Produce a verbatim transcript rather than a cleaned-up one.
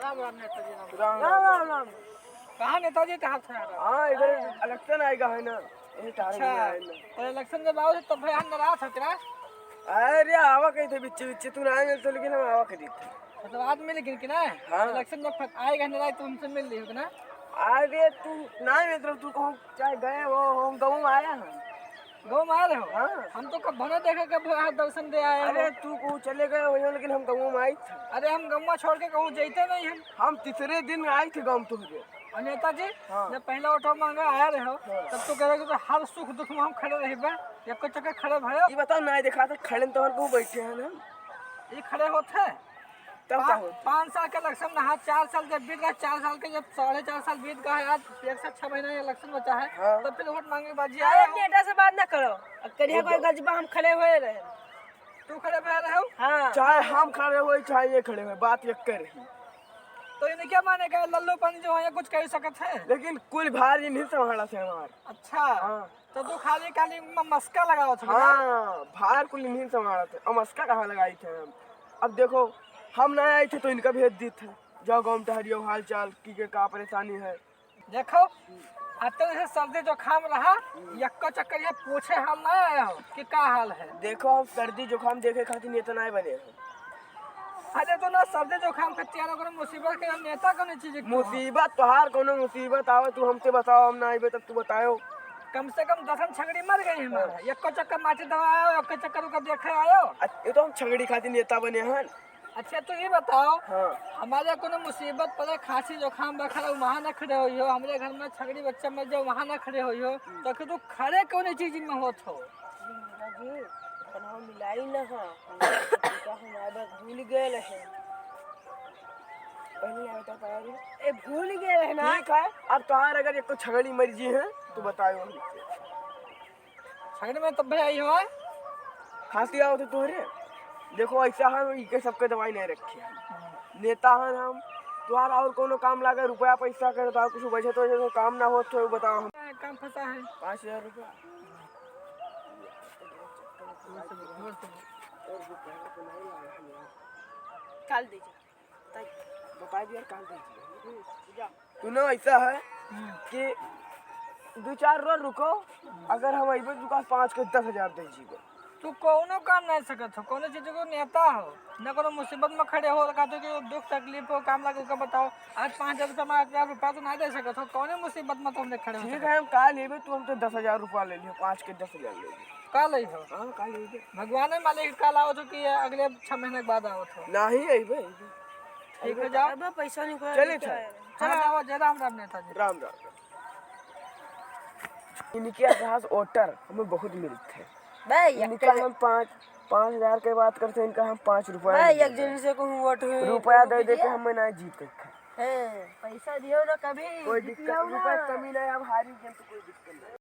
राम राम नेताजी, राम राम। राम राम। राम राम राम। कहाँ नेताजी, कहाँ थे आप? हाँ, इधर इलेक्शन आएगा है ना, यही टहल अच्छा, घूमे आए ना। तो इलेक्शन जब आओ तो भाई हम नाराज हो क्या? अरे आवा कही थे बिच्चे बिच्चे, तू ना मिलते लेकिन हम आवा करी थे। मतलब आज मिल गिन के ना? हाँ। इलेक्शन जब आएगा नाराज तो हमसे मिल लियो ना? अरे तू ना मिलते, तू कहूँ चाहे गए हो, हम गाँव में आया हम। गाँव में आ रहे हो? हाँ। हम तो कब भना देखा, कब यहाँ दर्शन दे आए हो। अरे तू को चले गए हो, लेकिन हम गाँव में आई थे। अरे हम गाँव छोड़ के कहूँ जैते नहीं हम। हम तीसरे दिन आई थे गाँव तुहरे। और नेताजी, हाँ। जब पहला ऑटो मांगा आया रहे हो, हाँ। तब तो कह रहे कि तो हर सुख दुख में हम खड़े रहिबे, एको चक्कर खड़े भयो। ये बताओ ना, देखा था खड़े तो हम कहूँ बैठे हैं ना। ये खड़े होते? तब का पा-, होता? पाँच साल के इलेक्शन में, हाँ, चार साल जब बीत गए, चार साल के जब साढ़े चार साल बीत गए, आज एक साल छह महीना इलेक्शन बचा है, हाँ। तब फिर वोट मांगे बाजी अरे आए हो। नेता से बात ना करो, अब करिया वो कोई ब- गजबा हम खड़े हुए रहे। तू खड़े हुए रहे हो? हाँ। चाहे हम खड़े हुए, चाहे ये खड़े हुए, बात एक कर रही। तो इन्हें क्या माने का लल्लू पंत जो है, कुछ कह सकत है? लेकिन कुल भार ये नहीं संभाला थे हमार। अच्छा। हाँ। तो तू खाली, खाली म-, मस्का लगावत हो ना? हाँ, भार कुल इन्हीं संभालत है। अब मस्का कहाँ लगाई थे हम? अब देखो, हम ना आई थे तो इनका भेज दी थे, जाओ गाँव में टहरियो, हाल चाल की के का परेशानी है। देखो, अब तो जैसे सर्दी जुकाम रहा, यक्को चक्कर ये पूछे हाल ना आया हो कि का हाल है। देखो, हम सर्दी जुकाम देखे खातिर नेता ना बने हैं। अरे तो ना सर्दी जुकाम के तैयार, कोनो मुसीबत के हम नेता कोनो चीज के मुसीबत तोहार, कोनो मुसीबत आवे, तू हमसे बताओ, हम ना आइबे तब तू बताओ। कम से कम दसन छगड़ी मर गई हमारा। हाँ। एको चक्कर माटी दवा आयो, एको चक्कर ओकर देखे आयो। अ-, ये तो हम छगड़ी खातिर नेता बने हन। अच्छा, तो ये बताओ, हाँ। हमारे कोनो मुसीबत पड़े, खांसी जुकाम बखरा, वहाँ ना खड़े होई हो, हमरे घर में छगड़ी बच्चा मर जाओ, वहाँ ना खड़े होई हो, हम्म। तो आखिर तू खड़े कौन चीज में होत हो? जी, जी, कनवा मिलाई ना हो, हम, हम आबे भूल गए रहे। पहले ना बता पाया रे। ए, भूल गए रहे ना। ठीक है, अब तोहार अगर एको छगड़ी मर जी है, तो बताओ हमसे। छगड़ी में तब भाई आई हो, आए? खांसी आओ तो तोहरे। देखो, ऐसा है, इके सबके दवाई नहीं रखी है। नेता हन हम, तोहार और कोनो काम लागे, रुपया पैसा करे, तोहार कुछ बचत वचत हो, काम ना हो, तो बताओ हम। काम फंसा है। पाँच हजार रुपया। काल दे जा। बताई दिया, काल दे दिया। तू ना ऐसा है हम्म। कि दो चार रोज रुको, अगर हम अइबे तो का पाँच के दस हजार दे जीबे। तू कौनो काम नहीं सकत हो, कौनो चीज को नेता हो, न कोनो मुसीबत में खड़े हो, कहते कि दुख तकलीफ हो, काम लागे, ओका बताओ। आज पाँच हजार रुपया, पाँच हजार रुपया तो नहीं दे सकत हो, कौनो मुसीबत में तुमने खड़े हो ठीक सकत। है, हम काल लेबे, तू हमसे दस हजार रुपया ले लियो, पाँच के दस हजार ले लियो। काल आई हो? हाँ, काल लेबे। भगवान मालिक काल आओ तो कि अगले छह महीने के बाद आओ तो। नहीं अइबे, अइबे। ठीक है, जाओ। अब पैसा निकल चले लेके थे। आए। चलो, हाँ। जाओ, जय राम राम नेताजी। राम राम। इनके पास वोटर हमें बहुत मिलते हैं। भाई, इनका हम पाँच, पाँच हजार के बात करते हैं, इनका हम पाँच रुपया भाई, नहीं एक देते। जन से कहूँ वोट हुई, रुपया दे दे के हमें ना जीत के खाए। हैं, पैसा दियो ना कभी, कोई दिक्कत, रुपया कमी नहीं, अब हारी गेम तो कोई दिक्कत नहीं।